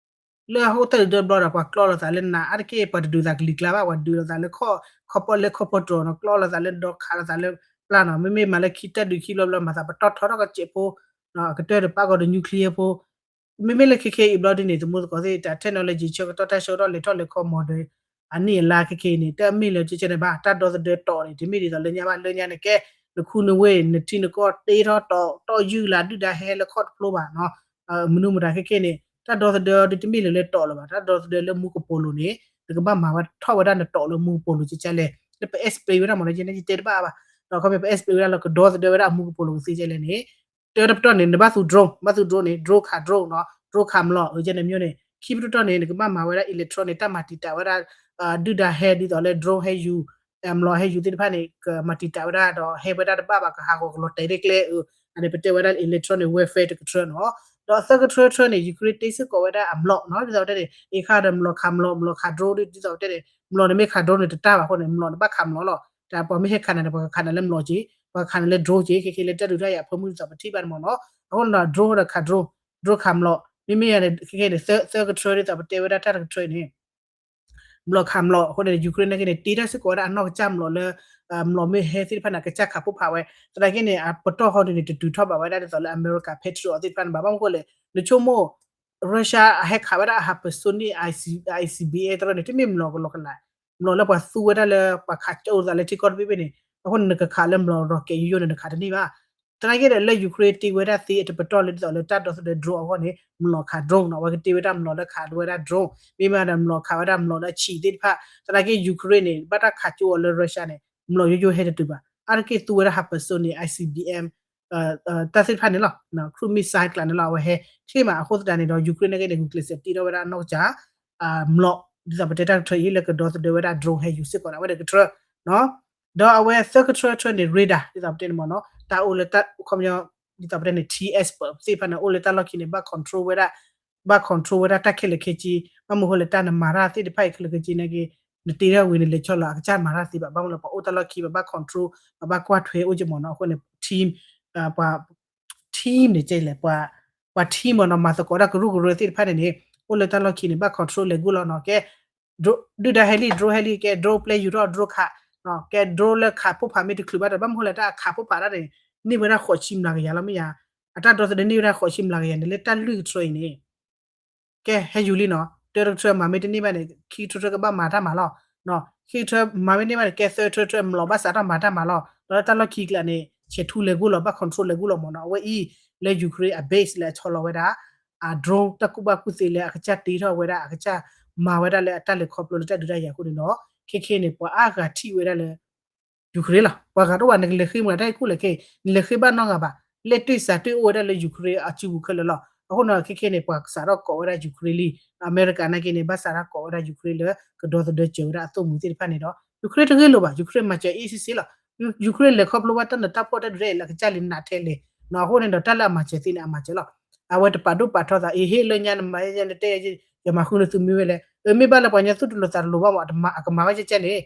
အိၣ် လၢဟီၣ်ခိၣ်တၢ်ဒုးတၢတဘျီဒီး ပှၤကျီလိာ်သးလၢနၤ အါတက့ၢ် ပှၤတဒုးသးကလံၤကျါဘၣ် ပှၤဒုးလိာ်သးလၢ ခီၣ်ပီၣ်လဲၢ်ခီၣ်ပီၣ်တြီၤနီၤ ကျီလိာ်သးလၢဒီခးလိာ်သးလၢပျၢ်နီၤ. မ့မ့ၢ်မၤလၢခံတၢ်ဒုးခံဘျီဘျီ မၤသးပတီၢ်ထီထီၣ်ကစဲးဖိ အကတၢၢ်တပာ်ကီၤဒီး nuclear ဖိ မ့မ့ၢ်လၢခဲခဲအံၤဘျီဒ်န့ၣ် သမူသကိးသ့ၣ် တၢ် technology ဆၢကတီၢ်တၢ်ဆၢကတီၢ်လဲၤထီၣ်လဲၤခီမီၤဒီး အနံၣ်အလါခဲခဲအံၤန့ၣ် တၢ်မ့ၢ်လၢကဲကဲန့ၣ်ဘၣ် တၢ်ဒီသဒၢတီာ်န့ၣ် တမ့ၢ်ဒ်သိးလၢညါဘၣ် လၢညါန့ၣ်ကဲ နခူနဝ့ၢ် နထံနကီၢ်တ့ထီၣ်တီာ် တီၢ်ယုၢ်လၢဒုၣ်ဒါဟဲလၢခီၣ်တဖျိဘၣ်နီၤ. မနုၤမတၤခဲခဲန့ၣ် တၢ်ဒီသဒၢဒ်တမ့ၢ်လၢလၢတီာ်လၢၤဘၣ် တၢ်ဒီသဒၢလၢမူကပိာ်လိၤန့ၣ် နကဘၣ်မၤဝဲထီၣ်ဝဲဒၣ်နတီာ်လၢမူကပိာ်လိၤကဲကဲလဲၣ် လၢပ explain ဝဲဒၣ်မ့ၢ်နီၤ ယဲန့ၣ်ယတဲတဘၣ်ဘၣ် ဒီးခီဖျိပ explain ဝဲဒၣ်လၢကဒီသဒၢဝဲဒၣ်အမူကပိာ်လိၤကသ့ကဲလဲၣ်န့ၣ် တၢတပတီၢ်န့ၣ် နဘၣ်သူ drone ဘၣ်သူ drone န့ၣ် drone ခး drone နီၤ drone ခးမျိာ် အၢကဲန့ၣ်မျိာ်န့ၣ် ခံပတီၢ်န့ၣ် နကဘၣ်မၤဝဲဒၣ် electronic တၢ်မၤတံာ်တာ်ဝဲဒၣ် ဒုၣ်ဒါဟဲဒ်သိးလၢ drone ဟဲယူၤ မျိာ်ဟဲယူၤသ့ၣ်တဖၣ်န့ၣ် ကမၤတံာ်တာ်ဝဲဒၣ်ဒီးဟဲဝဲဒၣ်တဘၣ်ဘၣ် ကဟးဂီၤကလီၤတဲာ်တကျဲအၢ အန့ၣ်ပတဲဝဲဒၣ် electronic warfare တကထြၢနီၤ. ဒီးအသၢကထြၢထြၢန့ၣ် Ukraine တ့စ့ၢ်ကီးဝဲဒၣ်အမျိာ်နီၤ ဒ်သိးပတဲန့ၣ် အ့ခါဒီးမျိာ်ခးမျိာ် မျိာ်ခး drone ဒ်သိးပတဲန့ၣ် မျိာ်န့ၣ်မ့ၢ်ခး drone န့ၣ်တတၢ်ဘၣ်အဃိန့ၣ် မျိာ်န့ၣ်ဘၣ်ခးမျိာ်လီၤ. တၢ်ပှၤမ့ၢ်ဟဲခးနၤန့ၣ် ပှၤကခးနၤလၢမျိာ်က့ ပှၤကခးနၤလၢ drone က့ ခဲခဲလၢတၢ်ဒုးတၢ်ယၤအဖၢမုၢ်ဒ်သိးပထံၣ်ဘၣ်န့ၣ်မ့ၢ်နီၤ. အဃိန့ၣ်ဒီး drone ဒီးခး drone drone ခးမျိာ် မ့မ့ၢ်ယၤန့ၣ် ခဲခဲန့ၣ် သၢကထြၢဒ်သိးပတဲဝဲဒၣ်တၢ်တကထြၢန့ၣ် မျိာ်ခးမျိာ် အဃိန့ၣ် Ukraine နာ်က့န့ၣ် တ့တၢ်စ့ၢ်ကီးဝဲဒၣ်အနီၢ်ကစၢ်မျိာ်လၢ မျိာ်မ့ၢ်ဟဲသ့ၣ်တဖၣ်န့ၣ် အကစၢ်ခးဖှိၣ်ဖးဝဲ သနာ်က့န့ၣ် အပတီၢ်ဟီဒ်န့ၣ် တတုၤထီၣ်ဘၣ်ဝဲဒၣ်ဒ်သိးလၢအမဲရကၤ Patriot သ့ၣ်တဖၣ်န့ၣ်ဘၣ် ဘၣ်မနုၤဃိလဲၣ် နဆိကမိၣ် Russia အဟဲခးဝဲဒၣ်အ hypersonic ICBM တရၢန့ၣ် တမ့ၢ်မျိာ်ကလီကလး မျိာ်လၢပှၤသူဝဲဒၣ်လၢ ပှၤခးကၠိသးလၢထံကီၢ်တဘ့ၣ်ဘ့ၣ်န့ၣ် အဃိန့ၣ် နကခးလၢမျိာ် rocket ယိယိန့ၣ် နခးတန့ၢ်ဘၣ် သနာ်က့ဒီးလၢ Ukraine တ့ဝဲဒၣ်သ့အတပတီၢ်လၢဒ်သိးလၢတၢ်ဒီသဒၢ drone အဂီၢ်န့ၣ် မျိာ်ခး drone နီၤ အဝဲကတ့ဝဲဒၣ်မျိာ်လၢခးဝဲဒၣ် drone မ့မ့ၢ်ဒီးမျိာ်ခးဝဲဒၣ်မျိာ်လၢအဆံးသ့ၣ်တဖၣ် သနာ်က့ Ukraine န့ၣ် ဘၣ်တၢ်ခးကၠိအီၤလၢ Russia န့ၣ် မျိာ်ယိယိဟဲတတုၤဘၣ် အါတက့ၢ်သူဝဲဒၣ် hypersonic ICBM တၢ်သ့ၣ်တဖၣ်န့ၣ်လီၤ cruise missile ကျါန့ၣ်လီၤ အဝဲဟဲချ့မး အဃိသတးန့ၣ်ဒီး Ukraine နာ်က့န့ၣ် ဂုာ်ကျဲးစၢးတ့ထီၣ်ဝဲဒၣ်အနီၢ်ကစၢ် မျိာ် ဒ်သိးပတဲတၢ်ကထြၢအံၤ လၢကဒီသဒၢဝဲဒၣ် drone ဟဲယူၤစ့ၢ်ကီးန့ၣ် အဝဲန့ၣ်ကထြၢ ဒီးအဝဲသၢကထြၢထြၢန့ၣ် radar ဒ်သိးပတဲန့ၣ်မ့ၢ်နီၤ တၢ်အိၣ်လၢတၢ်ခီပညီ ဒ်သိးပတဲန့ၣ် tactical expert သ့ၣ်တဖၣ်န့ၣ် အိၣ်လၢတၢ်လီၢ်ခံန့ၣ် ဘၣ် control ဝဲဒၣ် ဘၣ် control ဝဲဒၣ်တၢ်ခဲလၢာ်ခဲဆ့ ဘၣ်မနုၤဃိလဲၣ် တၢ်နမၤတၢ်သ့ၣ်တဖၣ်အံၤခဲလၢာ်ခဲဆ့နာ်က့ နတ့ထီၣ်ဝံၤနလဲၤဆီလီၤ အကစၢ်မၤတၢ်သ့ဘၣ် ဘၣ်မနုၤလဲၣ် ပှၤအိၣ်တၢ်လီၢ်ခံ ပဘၣ် control ပဘၣ်ကွၢ်ထွဲအိၣ်က့မ့ၢ်နီၤ အဃိန့ၣ် team ပှၤ team န့ၣ်ကဲလဲၣ် ပှၤ team မ့ၢ်နီၤ မၤသကိးတၢ်ကရူၢ်ကရၢသ့ၣ်တဖၣ်န့ၣ်န့ၣ် အိၣ်လၢတၢ်လီၢ်ခံန့ၣ် ဘၣ် control လဲၤဂိၢ်လီၤနီၤ ကဲ ဒုၣ်ဒါဟဲလံ drone ဟဲလံ ကဲ drone ပျဲယူၤထီၣ် drone ခး ကဲ drone လၢခးဖိဖးမ့ၢ်တချုးဘၣ်ဒီး ဘၣ်မနုၤဃိလဲၣ် တၢ်အခးဖိဖးတၢ်န့ၣ် န့ၢ်ဝဲဒၣ်ဃိးဆံမျးကယၤလီၤမ့ၢ်ဧါ, အတၢ်ဒီသဒၢန့ၢ်ဝဲဒၣ်ဃိးဆံမျးကယၤန့ၣ် လၢတၢ်လွံၢ်ကထြၢအံၤန့ၣ် ကဲ ဟဲယူၤလံနီၤ, တၢတကထြၢမၤမ့ၢ်တန့ၢ်ဘၣ်န့ၣ် ခံကထြၢကဘၣ်မၤတၢ်မၤလီၤ, ခံကထြၢမၤမ့ၢ်တန့ၢ်ဘၣ်န့ၣ် ကဲသၢကထြၢ ထြၢမျးဘၣ်စးထီၣ်မၤတၢ်မၤလီၤ, ဒီးလၢတၢ်လီၢ်ခံကျါန့ၣ် ဆဲးထူလဲၤဂိၢ်လီၤ ဘၣ် control လဲၤဂိၢ်လီၤမ့ၢ်နီၤ, အဝဲအံၤ လၢ Ukraine အ base လၢအဆီလီၤဝဲဒၣ် အ drone တၢ်ကူၣ်ဘၣ်ကူၣ်သ့လၢအကစၢ်တ့ထီၣ်ဝဲဒၣ် အကစၢ်မၤဝဲဒၣ်လၢအတၢ်လဲၤခီဖျိလၢတၢ်ဒုးတၢ်ယၤအဃိန့ၣ်ဒီး ခဲခဲအံၤန့ၣ် ပှၤအါဂၤထံၣ်ဝဲဒၣ်လၢ Ukraine လီၤ, ပှၤဂၤတအိၣ်ဘၣ် နကလဲၤဃ့မတၤတၢ်ဟဲကူၣ်လဲၤခဲအံၤ နလဲၤဃ့ဘၣ်နီတဂၤဘၣ်, လၢတ့ၢ်စးတ့ၢ်အိၣ်ဝဲဒၣ်လၢ Ukraine အစုပူၤခဲလၢာ်လီၤ, အဃိန့ၣ် ခဲခဲအံၤန့ၣ် ပှၤစးထီၣ်ကိးဝဲဒၣ် Ukraine လံ, အမဲရကၤနာ်က့န့ၣ် ဘၣ်စးထီၣ်ကိးဝဲဒၣ် Ukraine လၢကဒီသဒၢစၢၤဝဲဒၣ်အသိၣ်မှံၤသ့ၣ်တဖၣ်န့ၣ်ဒီး Ukraine တဂ့ၢ်လိာ်ဘၣ်, Ukraine မၤစၢၤအ့ၣ်စ့စ့လီၤ, Ukraine လဲၤခီဖျိဘၣ်တၢ်နးတၢ်ဖှီၣ်တၢ်ဒုးတၢ်ယၤလၢအကစၢ်လံနးထဲလဲၣ်, အဃိန့ၣ်ဒီးတၢ်လၢအမၤစၢၤသ့န့ၣ် အမၤစၢၤလီၤ, အဝဲတပာ်ဒိၣ်ပာ်ထီသး အ့ဟ့ၣ်လၢညါနမၤညါနတဲ ယမၤဃုနသုမ့ၢ်ဝဲလဲၣ်, မ့ၢ်ဘၣ်လၢပှၤကညီသူၣ်တလိာ်သးတလိာ်ဘၣ်မး အကမၤဝဲကဲကဲန့ၣ်,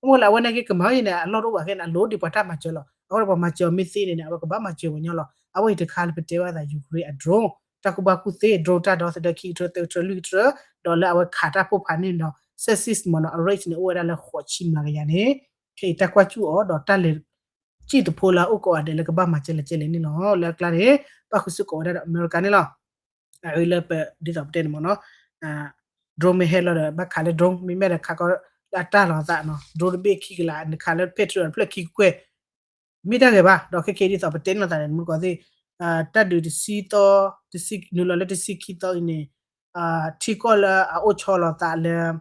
မ့ၢ်လၢအဝဲနာ်က့ကမၤဝဲန့ၣ် အလီၢ်တအိၣ်ဘၣ်ခဲန့ၣ် အလိၣ်ဒံးပှၤတၢ်မၤစၢၤလီၤ, အဃိဒီးပှၤမၤစၢၤအီၤမ့ၢ်သ့န့ၣ်န့ၣ် အဝဲကဘၣ်မၤစၢၤပှၤကညီလီၤ, အဝဲအံၤတခါလၢပတဲဝဲသး Ukraine အ drone တၢ်ကူၣ်ဘၣ်ကူၣ်သ့ drone တၢ်ဒီသဒၢခံကထြၢ သၢကထြၢ လွံၢ်ကထြၢ, ဒီးလၢအဝဲခးတၢ်ဖိဖးန့ၣ်ဒီး စဲးစံးမ့ၢ်နီၤ အ rate န့ၣ် အိၣ်ဝဲဒၣ်လၢဃိးဆံမျးကယၤန့ၣ်, ခဲအံၤတၢ်ကွၢ်စူၣ်အီၤဒီးတၢ်လဲၤ စံၣ်သဖိလၢအအိၣ်ကိးဂၤဒဲးလၢကဘၣ်မၤစၢၤလဲၣ်ကဲလဲၣ်န့ၣ်လီၤ, လၢအကျါန့ၣ် ဘၣ်ဃုာ်စ့ၢ်ကီးဝဲဒၣ်ဒီးအမဲရကၤန့ၣ်လီၤ, အလၢပဒ်သိးပတဲန့ၣ်မ့ၢ်နီၤ, drone မ့ၢ်ဟဲလီၤဒီး ဘၣ်ခးလၢ drone မ့မ့ၢ်ဒီးခးကီးလၢအတၢ်လီၤသးနီၤ drone တဘ့ၣ်ခံကလး နခးလၢ Patriot တဖျၢၣ်ခံကကွဲၢ် မ့ၢ်တၢ်ဂ့ၤဘၣ်, ဒီးခဲခဲအံၤဒ်သိးပတဲန့ၣ်လီၤသးန့ၣ် မုၢ်ကီၢ်သ့ၣ် တၢ်ဒုးတဆံသီ တဆံ နုာ်လီၤလၢတဆံခံသီအံၤန့ၣ်, ထံကီၢ်လၢအအိၣ်ဆီလီၤသးလၢ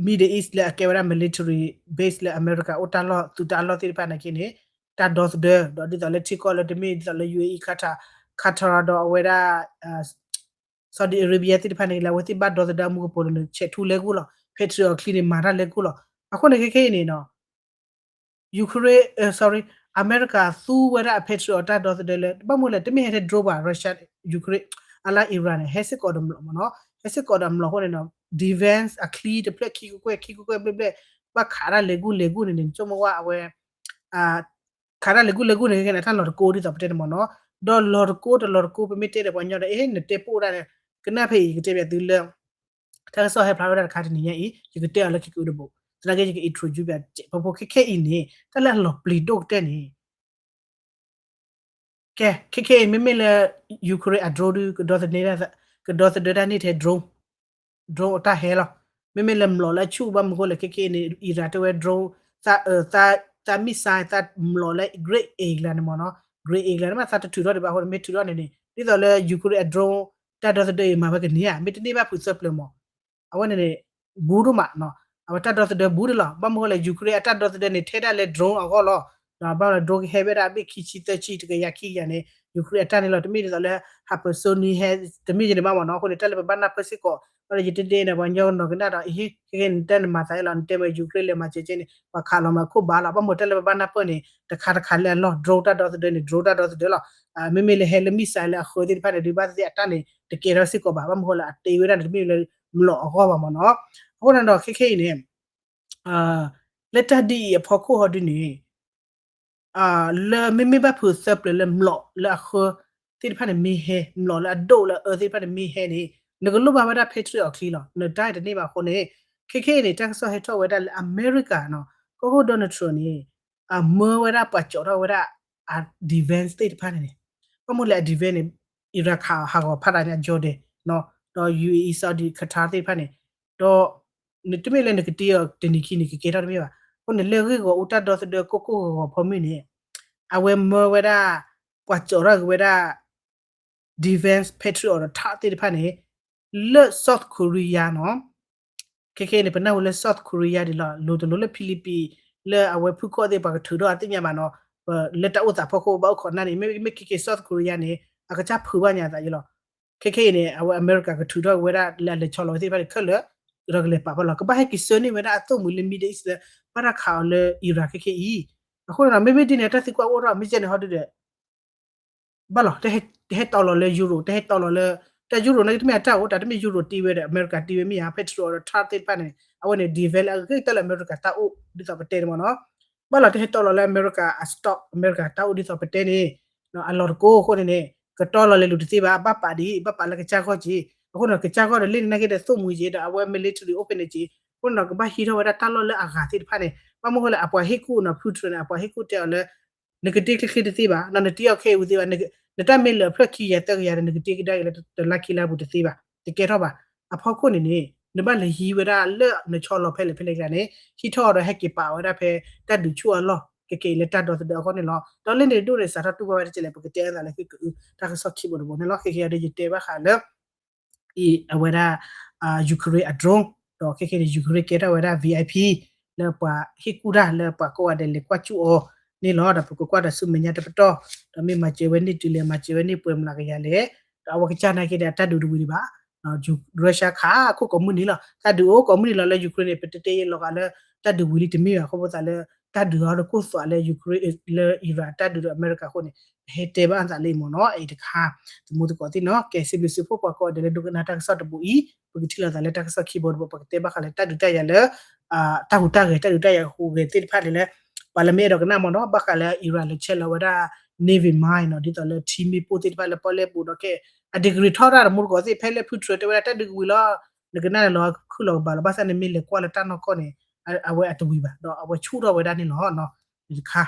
Middle East လၢအကဲဝဲဒၣ် military base လၢအမဲရကၤအိၣ်တၢ်လီၢ်သူတၢ်လီၢ်သ့ၣ်တဖၣ်နာ်က့န့ၣ်, တၢ်ဒီသဒၢ ဒီးဒ်သိးလၢထံကီၢ်လၢတမ့ၢ်ဒ်သိးလၢ ယူဢေအံ Qatar, Qatar ဒီးအဝဲဒၣ် Saudi Arabia သ့ၣ်တဖၣ်န့ၣ် လၢအဝဲသ့ၣ်ဘၣ်ဒီသဒၢမူကပိာ်လိၤန့ၣ် ဆဲးထူလဲၤဂိၢ်လီၤ, Patriot ချံန့ၣ် မၤတၢ်လဲၤဂိၢ်လီၤ, အဃိန့ၣ်ခဲခဲအံၤန့ၣ်နီၤ Ukraine, sorry, အမဲရကၤသူဝဲဒၣ်အ Patriot တၢ်ဒီသဒၢလၢ ဘၣ်မနုၤလဲၣ် တမ့ၢ်ဟဲထဲ drone ဘၣ် Russia, Ukraine, အလၢ Iran န့ၣ် ဟဲစ့ၢ်ကီးဒီးမျိာ်မ့ၢ်နီၤ, ဟဲစ့ၢ်ကီးဒီးမျိာ်အဃိန့ၣ်နီၤ defense အချံတဖျၢၣ်ခံကကွဲၢ် ခံကကွဲၢ်ဘျဲၣ်ဘျဲၣ် ဘၣ်ခးတၢ်လဲၤဂိၢ်လဲၤဂိၢ်န့ၣ်န့ၣ် နဆိကမိၣ်ဝဲအဝဲ ခးတၢ်လဲၤဂိၢ်လဲၤဂိၢ်န့ၣ် ခဲခဲန့ၣ် အတၢ်လီၤတကိးဒ်သိးပတဲန့ၣ်မ့ၢ်နီၤ, ဒီးလီၤတကိးတလီၤတကိး ပမ့ၢ်တဲဒီးပှၤကညီဒီး အ့ နတဲပိၢ်ဒၣ်န့ၣ် ကနၣ်ဖဲအံၤ ယကတဲပျးသုလၢ တၢ်ကစီၣ်ဟဲဖျါဝဲဒၣ်တခါတနံၤညါအံၤ ယကတဲအီၤလၢခံကဒိဘိး, သနာ်က့ယက introduce ပျး ပဖိခဲခဲအံၤန့ၣ် တၢ်လၢအလီၤပျံၤဒိၣ်ကတၢၢ်န့ၣ် ကဲ ခဲခဲအံၤ မ့မ့ၢ်လၢ Ukraine အ drone ဒု ကဒီသဒၢ ကဒီသဒၢတၢ်န့ၢ်ထဲ drone, drone အတၢ်ဟဲလီၤ, မ့မ့ၢ်လၢမျိာ်လၢအဆူၣ်ဘၣ်မနုၤဃိလဲၣ် ခဲခဲအံၤန့ၣ် Iran တဲဝဲ drone သး သး missile သးမျိာ်လၢ grade A ကျါန့ၣ်မ့ၢ်နီၤ, grade A ကျါန့ၣ်မ့ၢ်သးတထုးထီၣ်ဒံးဘၣ်အဃိန့ၣ် မ့ၢ်ထုးထီၣ်န့ၣ်န့ၣ် ဒ်သိးလၢ Ukraine အ drone တၢ်ဒီသဒၢအံၤမၤဝဲကန့ၢ်ဧါ မ့ၢ်တန့ၢ်ဘၣ်ဖုးသၢပျၢၤမး အဝဲန့ၣ်န့ၣ် ဘူးဒိၣ်မးနီၤ, အဝဲတၢ်ဒီသဒၢဘူးဒိၣ်လီၤ, ဘၣ်မနုၤဃိလဲၣ် Ukraine အတၢ်ဒီသဒၢန့ၣ် ထဲဒၣ်လၢ drone အဂီၢ်လီၤ, ဒီးဘၣ်လၢ drone ကဟဲဝဲဒၣ်အဘ့ၣ်ခံဆံသၢဆံ တကယၤခံကယၤန့ၣ် Ukraine အတၢ်န့ၣ်လီၤ, တမ့ၢ်ဒ်သိးလၢ hypersonic ဟဲ တမ့ၢ်ယန့ၣ်ဘၣ်မ့ၢ်နီၤ, အဃိန့ၣ် တၢ်လၢပဘၣ်နၢ်ပၢၢ်စ့ၢ်ကီး ဘၣ်လၢယတဒ့န့ၣ် ပှၤကညီကနီၤကနၣ်ဒီး အဟ့ ခဲခဲန့ၣ် တၢ်နမၤသးအလီၤ နတဲဝဲ Ukraine လဲၤမၤစၢၤကဲန့ၣ် ပှၤခးလီၤမၤခိၣ်ဘၣ်လီၤ, ဘၣ်မနုၤတၢ်လၢပဘၣ်နၢ်ပၢၢ်န့ၣ် တခါတခါလၢအလီၢ် drone တၢ်ဒီသဒၢန့ၣ် drone တၢ်ဒီသဒၢလီၤ, မ့မ့ၢ်လၢဟဲလၢ missile လၢအဃၢသ့ၣ်တဖၣ်န့ၣ် ဒုးဘၣ်သ့ၣ်သ့ၣ်အတၢ်န့ၣ် တကဲထီၣ်စ့ၢ်ကီးဘၣ်, ဘၣ်မနုၤဃိလဲၣ် အတ့ဝဲဒၣ်န့ၣ် တမ့ၢ်လၢမျိာ်အဂီၢ်ဘၣ်မ့ၢ်နီၤ, အဃိန့ၣ်ဒီးခဲခဲအံၤန့ၣ် လၢတၢ်ဒ်အံၤအဖီခိၣ်ဟီဒုန့ၣ် လၢမ့မ့ၢ်ဘၣ်ဖုးသၢပျၢၤလၢမျိာ်လၢအဃၢသ့ၣ်တဖၣ်န့ၣ်မ့ၢ်ဟဲ မျိာ်လၢအဒိၣ်လၢအအၢသ့ၣ်တဖၣ်န့ၣ်မ့ၢ်ဟဲန့ၣ် နကလိၣ်ဘၣ်ဝဲဒၣ် Patriot အချံလီၤ, နတၢ်အံၤတန့ၢ်ဘၣ်အဃိန့ၣ် ခဲခဲအံၤန့ၣ် တၢ်ကစီၣ်ဟဲထီၣ်ဝဲဒၣ်လၢအမဲရကၤနီၤ ကီၢ်ခိၣ် Donald Trump န့ၣ် အမၢဝဲဒၣ်ပှၤကၠီးထီၣ်ဝဲဒၣ် အ defense သ့ၣ်တဖၣ်န့ၣ်န့ၣ် ဘၣ်မနုၤလဲၣ် အ defense န့ၣ် Iraq ခးဟးဂီၤဖးဒၣ်ညါ Jordan ဒီး ယူအ့အံ Saudi Qatar သ့ၣ်တဖၣ်န့ၣ် ဒီး နတမ့ၢ်လၢနကတ့အီၤတနံၤခံနံၤ ကကဲထီၣ်တမ့ၢ်ဘၣ်, အဃိန့ၣ် လၢဂ့ၢ်ဂီၤအူတၢ်ဒီသဒၢကိၢ်ကိၢ်ဂီၤဂီၤဖီမုၢ်န့ၣ် အဝဲမၢဝဲဒၣ် ပှၤကၠီးထီၣ်က့ၤဝဲဒၣ် defense Patriot ဒီး tank သ့ၣ်တဖၣ်န့ၣ် လၢ South Korea နီၤ ခဲခဲအံၤန့ၣ် ပနၢ်ဟူလၢ South Korea ဒ်လီၤ, လိၤတလိၤလၢ Philippines လၢအဝဲဖုၣ်ခီၣ်သ့ၣ် ပှၤကထုးထီၣ်အသ့ၣ်ညါဘၣ်နီၤ, လၢတၢ်အိၣ်သးဖီခိၣ်ဘၣ်အိၣ်ခိးနၢ်န့ၣ် မ့မ့ၢ်ခဲခဲ South Korea န့ၣ် အကစၢ်ဖုးဘၣ်ညါအသးယ့လီၤ. ခဲခဲအံၤန့ၣ် အဝဲအမဲရကၤကထုးထီၣ်က့ၤဝဲဒၣ်လၢအလဲၤဆီလီၤဝဲသ့ၣ်တဖၣ်န့ၣ် ခဲလၢာ် ဒီးကလဲၤပာ်ဖီၣ်လီၤ, ကဘၣ်ဟဲက့ၤဆှၢန့ၢ်ဝဲဒၣ်အသိၣ်မှံၤလၢ Middle East လၢ ဘၣ်တၢ်ခးအီၤလၢ Iraq ခဲခဲအံၤ, အဃိန့ၣ်ဒီး မ့မ့ၢ်ဒ်န့ၣ် တၢ်သံကွၢ်အိၣ်ထီၣ် မ့ၢ်ကဲန့ၣ်ဟီဒုဒီး ဘၣ်လီၤ, တဟဲတီလီၤလၢ Europe, တဟဲတီလီၤလၢ တၢ် Europe နာ်က့တမ့ၢ်အတၢ်အိၣ် တၢ်တမ့ၢ် Europe တ့ဝဲဒီး အမဲရကၤတ့ဝဲမ့ၢ်ဧါ, Patriot ဒီး tank သ့ၣ်တဖၣ်န့ၣ် အဝဲန့ၣ် defense လၢအဂ့ၤကတၢၢ်လၢအမဲရကၤတၢ်အိၣ်ဒ်သိးပတဲန့ၣ်မ့ၢ်နီၤ, ဘၣ်လီၤ တဟဲတီလီၤလၢအမဲရကၤအ stock အမဲရကၤတၢ်အိၣ်ဒ်သိးပတဲန့ၣ် အလီၤတကိးအဃိန့ၣ်န့ၣ် ကတီလီၤလဲၤလူၤတသ့ဘၣ်, ဘၣ်ပာ်ဒ်အံၤ ဘၣ်ပာ်လၢကစၢ်ဂီၢ်က့ၤ, အဃိန့ၣ် ကစၢ်ဂီၢ်ဒီးလ့ၣ်န့ၣ်နာ်က့ဒီးသိၣ်မှံၤက့ၤဒီး အဝဲ military အိၣ်ဖဲန့ၣ်က့ၤ, အဃိန့ၣ်ဒီးကဘၣ်ဟံးထီၣ်ဝဲဒၣ်တၢ်လီၢ်လၢအဂၤသ့ၣ်တဖၣ်န့ၣ် ဘၣ်မနုၤဃိလဲၣ် အပှၤဟ့ၣ်ကူၣ်နီၤ Putin န့ၣ် အပှၤဟ့ၣ်ကူၣ်တဲအီၤလၢ နကတ့ချ့ချ့တသ့ဘၣ်, နတ့အီၤခဲအံၤဝံၤသ့ဘၣ်, နတၢ်မ့ၢ်လၢာ်ဖျၢၣ်ခံကယၤသၢကယၤဒီး နကတ့ကဒါက့ၤလၢတလါခံလါပူၤတသ့ဘၣ်, တကဲထီၣ်ဘၣ်. အဖီခိၣ်န့ၣ်န့ၣ် နဘၣ်လဲၤဟံးဝဲဒၣ်လၢနဆီလီၤဖဲလဲၣ်ဖဲလဲၣ်ကျါန့ၣ် ဟံးထီၣ်အီၤဒီးဟဲက့ၤပာ်ဝဲဒၣ်ဖဲတၢ်ဒုးဆူၣ်အလီၢ် ကကဲအံၤလၢတၢ်ဒီသဒၢအဂီၢ်န့ၣ်လီၤ. ဒီးလၢန့ၣ်တဒူၣ်န့ၣ် စးထီၣ်တူၢ်ဘၣ်ဝဲဒၣ်ကလဲၣ် ပကတဲအသးလၢဃ့ကအု တၢ်ကစီၣ်ခံဘိတဘိန့ၣ်လီၤ. ခဲကနံၣ်အံၤဒီးယတဲဘၣ်ဃးလၢ အဝဲဒၣ် Ukraine အ drone ဒီးခဲကနံၣ်န့ၣ် Ukraine ကဲထီၣ်ဝဲဒၣ် V I P လၢပှၤဟ့ၣ်ကူၣ်တၢ်လၢပှၤကိးဂၤဒဲးလဲၤကွၢ်စူၣ်အီၤန့ၣ်လီၤ. ဒီးပကကွၢ်ဒီးဆူမဲာ်ညါတပတီၢ် ဒီးမ့ၢ်မၤစၢၤဝဲန့ၢ်တုၤလဲၣ် မၤစၢၤဝဲန့ၢ်ပှဲၤမလၤကယၤလဲၣ်. ဒီးအဝဲကစၢ်နာ်က့ဒီး အတၢ်ဒုးတဝံၤဒံးဘၣ် Russia ခးခိၣ်ကိးမုၢ်နံၤလီၤ. တၢ်ဒုးအိၣ်ကိးမုၢ်နံၤလီၤလၢ Ukraine န့ၣ် ပတဲတဲယဲလီၤဂာ်လၢ တၢ်ဒုးဝံၤလံတမ့ၢ်ဘၣ် အဃိသတးလၢ တၢ်ဒုးအီၤဒီးကိၢ်သွးလၢ Ukraine လၢ Iran တၢ်ဒုးဒီးအမဲရကၤအဃိန့ၣ် ပဟဲတဲဘၣ်အသးလၢအံၤမ့ၢ်နီၤ အံၤတခါ သမူသကိးသ့ၣ်နီၤ ကဲစံးဘျုးစံးဖှိၣ်ပှၤကိးဂၤဒဲးလၢဒိကနၣ်တၢ်ကစီၣ်တဘိအံၤ ပကထံၣ်လိာ်သးလၢတၢ်ကစီၣ်ခံဘိတဘိ ပကတဲဘၣ်ဃးလၢတၢ်ဒုးတၢ်ယၤလၢ တၢ်ဟူးတၢ်ဂဲၤ တၢ်ဒုးတၢ်ယၤဟူးဂဲၤသ့ၣ်တဖၣ်န့ၣ်လၢ ပှၤလၢမ့ၢ်အဲၣ်ဒိးကနၣ်မ့ၢ်နီၤ ဘၣ်ဃးလၢ Iran လဲၤဆဲးလီၤဝဲဒၣ် navy mine နီၤ ဒ်သိးလၢထံမ့ၢ်ပိၢ်သ့ၣ်တဖၣ်လၢပီၣ်လဲၣ်ပူၤဒီးခဲ အ degree ထီၣ်တၢ်သမူသကိးသ့ၣ် ဖဲလၢဖုထြၢတဲဝဲဒၣ်တၢ်ဒုးကဝံၤလီၤ နကနၣ်လၢလီၤခုၣ်လီၤကဘၣ်လီၤ ဘၣ်ဆၣ်န့ၣ်မ့ၢ်လဲၤကွၢ်လၢတၢ်နီၢ်ကီၢ်န့ၣ် အဝဲအတဝံၤဘၣ် ဒီးအဝဲဆူၣ်ထီၣ်ဝဲဒၣ်န့ၣ်လီၤ. တခါ